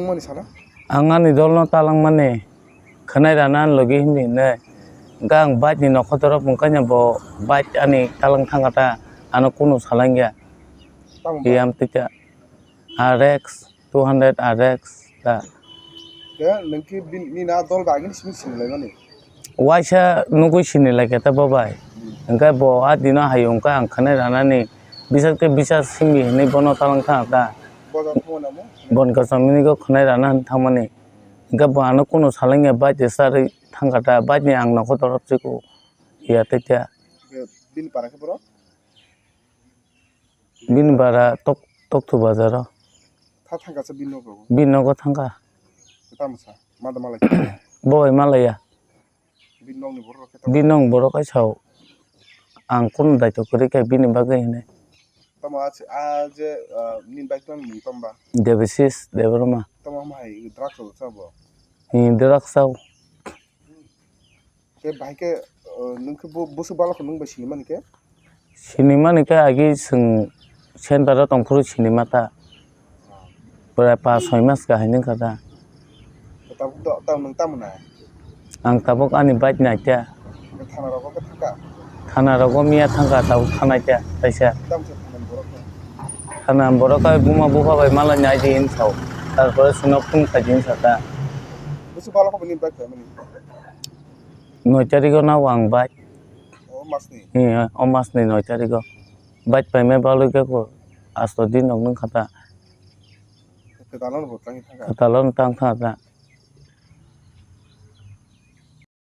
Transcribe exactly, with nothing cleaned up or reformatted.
Mani sana? Ang ani dolno talangmani khwnai rana logi hindi hinwi. Hwnkhe ang bike ni nokho torop hwnkhe bo bike ani talang thangkha ta, ano kunu salangya. Tamo ba? Iyam tita R X, two hundred R X ta. Ke nengki bin, ni na dol ba agini simi simi lai mani? Waisa nugui sini lai khe ta bo bai. Hwnkhe bo a dino hai hwnkhe ang khwnai ranani bisakte bisa simi hinwi bono talang thang ta. Bono kasamini go khwnai rana hinwi thangmani. Hwnkhe bo ano kunu salangya bike de sarwi thangkha ta, bike ni ang nokho torop chikhu ya tei ta. Bini para khe borok? Bini bara tok, Tokthu bazar o. Tha thangkha sa bini nogo? Bini nogo thangkha. Tamo sa? Mada malai? Bo bai malaiya. Bini nokni borok rok khe tamo? Bini nok borok kai sao. Ang kunu daito kwrwi khe bini bagwi hinwi. Tamo a, a je, ah, nini bike tong mung tong ba? Debasis Debbarma. Tamo ma hai drugs rok cha bo? Ni drugs sao. Khe bahai khe, uh, nwng khe bu-, busu balokho nwng bai sinimani khe? Sinimani khe agi chwng center o tongphuru sinima ta. Pura pas soi mas kahai nwng kha ta. Tabuk do, tamo nwng tamo nai? Ang tabuk ani bike nai ta. Thana rogo khe thangkha? Thana rogo miya thangkha, tabuk thanai ta kaisa. Tamo se thana borok khe? Thana borok khe buma bupha bai mala nai di hin sao. Tarpore chwngno phone khai di hin sa ta. Busu balokho bini bike bai mani? Noi tarigo nao ang bike. O masni? He, o masni noi tarigo. Bike paimai balwi khe ko asto din rok nung kha ta. Kwtalano bo tangwi thangkha? Kwtalano tang thangkha ta.